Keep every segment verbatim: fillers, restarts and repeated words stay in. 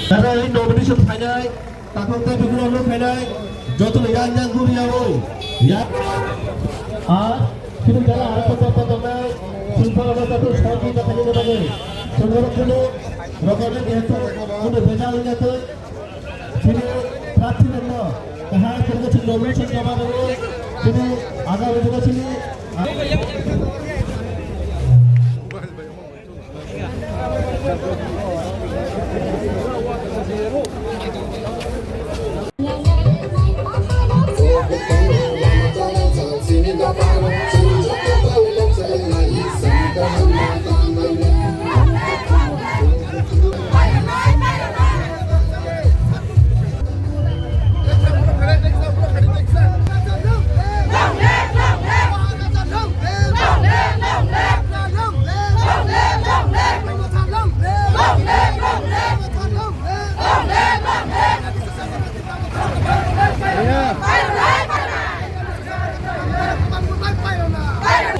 Tara ini nomination phainai, takhuk tei bikung rok phainai, joto no yang yang guri yawi. Ya. Ar, kini jala arok kota kota nai, simpang rok kota sor kita khaini bagwi. Songoro kini, rokok ni jehetu, udah beda ini tuh. Chini prarthi rokno kaham khe chini nomination joma rwo. Chini agami dibo chini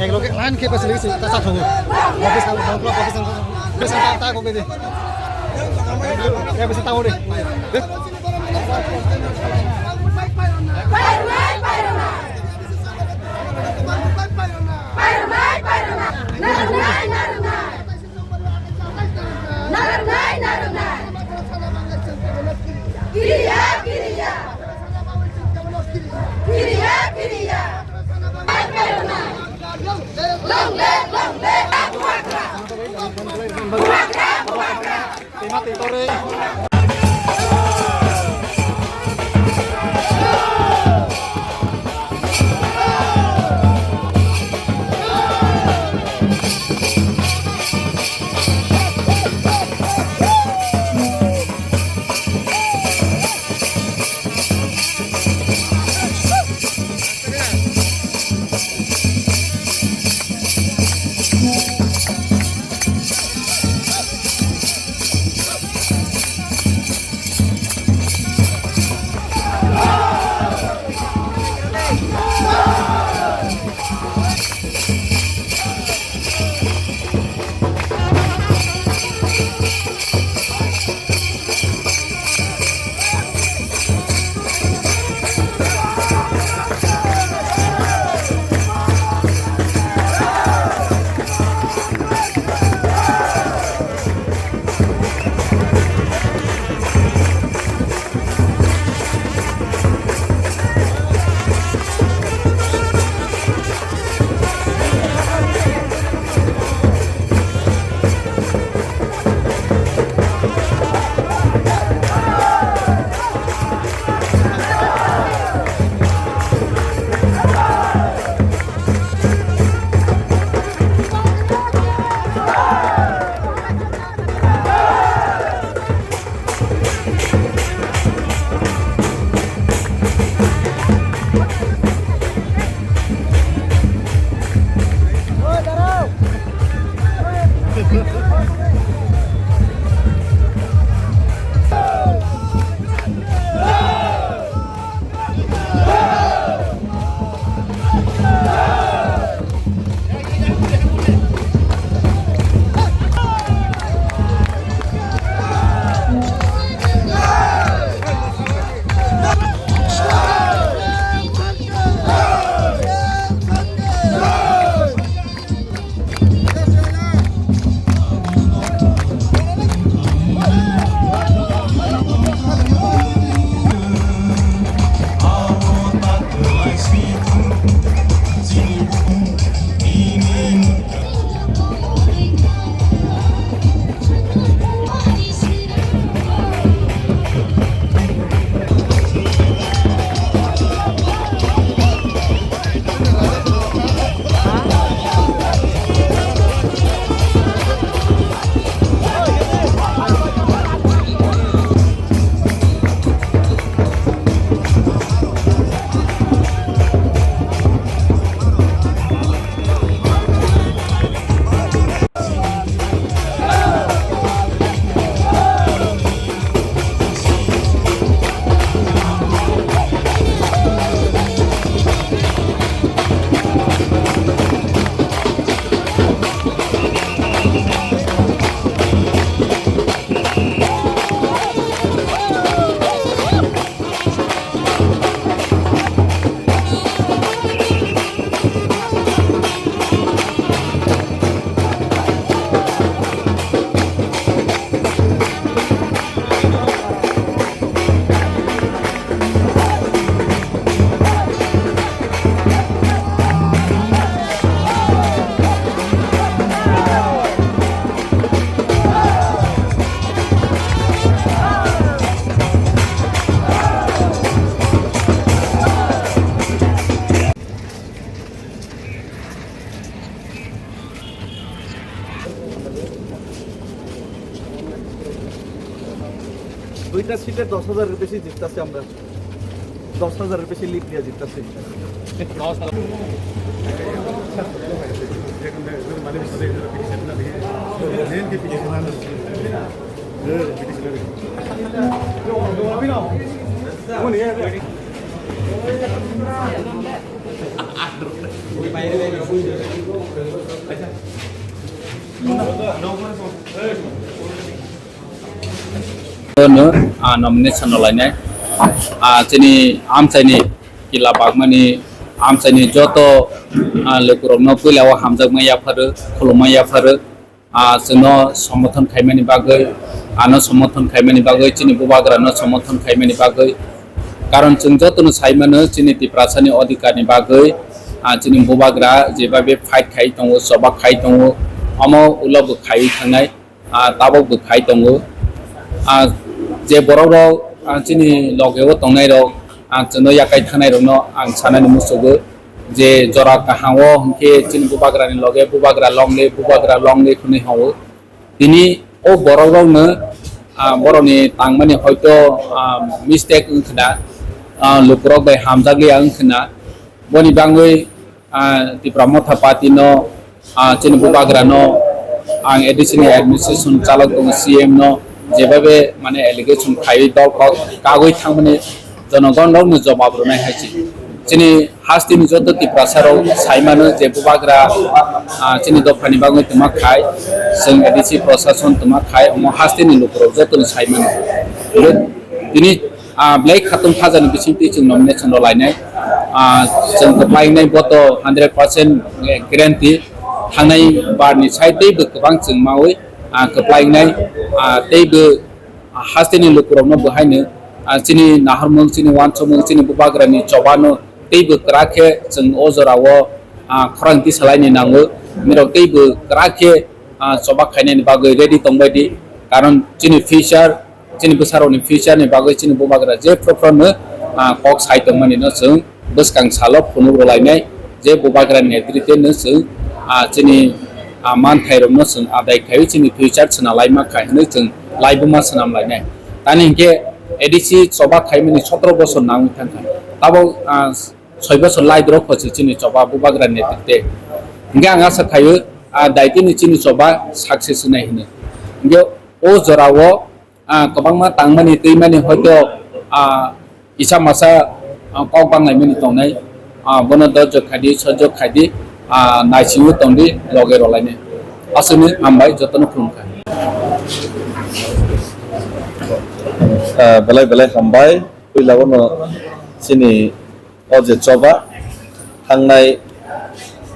Ek loge line khe bas lagi sih, ta sa thongo. Office ang, bang club office ang, office ang ta, ta kok de. Ya bisa tahu deh. Narwknai, narwknai. Kiriya, kiriya. Kiriya, kiriya. Long live, long live. Bubagra. Bubagra, bubagra. এটা সিটে দশ হাজারের বেশি জিততেছে আমরা, দশ হাজারের বেশি লিড দিয়ে জিততেছি। No, ah, nomination rwlainai. Ah, chini amchaini kila bagmani amchaini joto, ah, lukurokno puila o hamjakma yapharo, khulumma yapharo. Ah, chwngno somothon khaimani bagwi, ano somothon khaimani bagwi, chini bubagrano somothon khaimani bagwi. Karon chwng jotono saimano chini Tiprasani odhikarni bagwi, ah, chini bubagra jebabe fight khai tongo, choba khai tongo, omo ulo bo khaiwi thangnai. Ah, tabok bo khai tongo. Ah, je borok rok, ah, chini loge o tongnai rok, ah, chwngno yakai thangnai rokno ang sanani musugo je jora kaham o hwnkhe chini bubagra ni loge bubagra longle, bubagra longle hwnwi hao. Tini o borok rokno, ah, borokni tangmani hoito, ah, mistake wngkhwna, ah, lukurok bai hamjakya wngkhwna. Boni bangwi ah, Tipra Motha Party no, ah, chini bubagra no, ang A D C ni administration chalok tongo, C M no, jebabe mane allegation khaiwi dol kok kagwi thangmani jonogon rokno jobab rwnai hai se. Chini hasteni joto Tiprasa rok saimano je bubagra, ah, chini dophani bagwi twma khai, chwng A D C prosason twma khai, omo hasteni lukurok jotono saimano. Tini, ah, Blai Khatun Hajar ni bisingtwi chwng nomination rw lainai. Ah, chwng kwplai wngnai boto hundred percent guarantee. Thangnai bar ni side teibo kwbang chwng maui, ah, kwplai wngnai, ah, teibo, ah, hasteni lukurokno bo haino, ah, chini nahormung, chini wansukmung, chini bubagrani chobano teibo kwrak khe chwng o jorao, ah, khorang tisalaini nango. Mirok teibo kwrak khe, ah, choba khainani bagwi ready tongbai di. Karon chini future, chini bwsarokni future ni bagwi chini bubagra je phru phru no, ah, kok sai tongmani no chwng bwskang salo phunuk rwlainai je bubagra ni netrite no chwng, ah, chini, ah, manthai rok no chwng adai khai chini future chwna laima khai hwnwi chwng laibuma swnam lainai. Tani hinkhe A D C choba khaimani sotro bosor nangwi thangkha. Tabok, ah, soi bosor lai drok kho se chini choba bubagra ni netrite. Hinkhe ang asa khaio, ah, daitini chini choba success wngnai hwnwi. Hinkhe o jorao, ah, kwbangma tangmani twimani hoito, ah, kisa masa, ah, kok banglaimani tongnai. Ah, bono dojok khaidi, sojok khaidi, ah, naisingo tongdi, loge rolainai. Aswkni hambai jotono khulumkha. Ah, belai belai hambai. Puila bono chini o je choba thangnai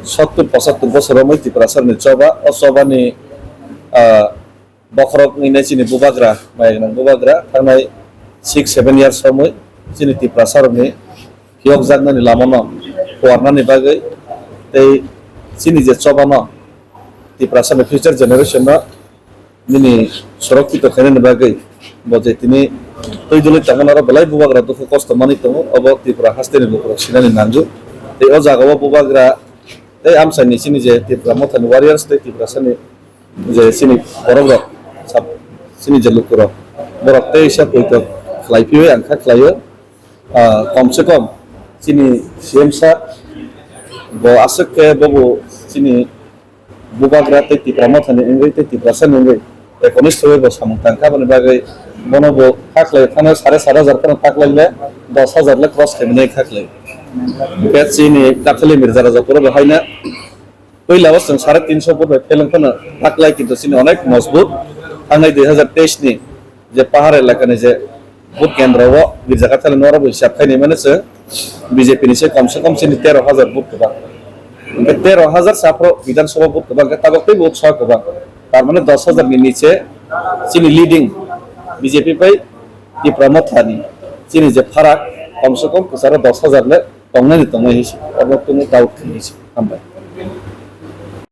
sottur pochattur bosor romwi Tiprasani choba, o chobani, ah, bokhorok wngwi nai chini bubagra, maya gwnang bubagra, thangnai six seven years romwi chini Tiprasarokni phiyokjaknani lamano phuarnani bagwi tei chini je chobano Tiprasani future generation no nini sorok tito khainani bagwi bo je tini twi dwlwi tongmani oro belai bubagra dukhu kosto manwi tongo, obo Tripura hasteni lukurok sinani nango. Tei o jagao bubagra tei amchaini chini je Tipra Mothani warriors tei Tiprasani je chini borok rok sab-, chini je lukurok borok tei sa poito khlai phiwi ang kha khlaio, ah, kom se kom chini C M sir bo aswk khe bobo chini bubagra tei Tipra Mothani wngwi tei Tiprasani wngwi ekonisthobai bo samung tangkha, aboni bagwi bono bo kha khlai phano sare sat hajar phano kha khlai le dos hajar le cross khaimani kha khlai. Hwnkhe chini Kathali Mirza Raja Puro bo haino puila o chwng sare tinso vote bai pheleng phano kha khlai, kintu chini onek mojbut thangnai dui hajar teis ni je pahar elakani je vote kendro o Girja Kathali norok bo hisab khainai mano chwng B J P ni se kom se kom chini tero hajar vote kwbang. Hwnkhe tero hajar sa phro Bidhan Sabha vote kwbang khe tabok tei vote sa kwbang. Tar mane dos hajar ni niche chini leading B J P bai Tipra Mothani chini je pharak kom se kom kwcharo dos hajar le tongnai ni tongnai hinwi se. Abo tongwi doubt khe hinwi se. Hambai.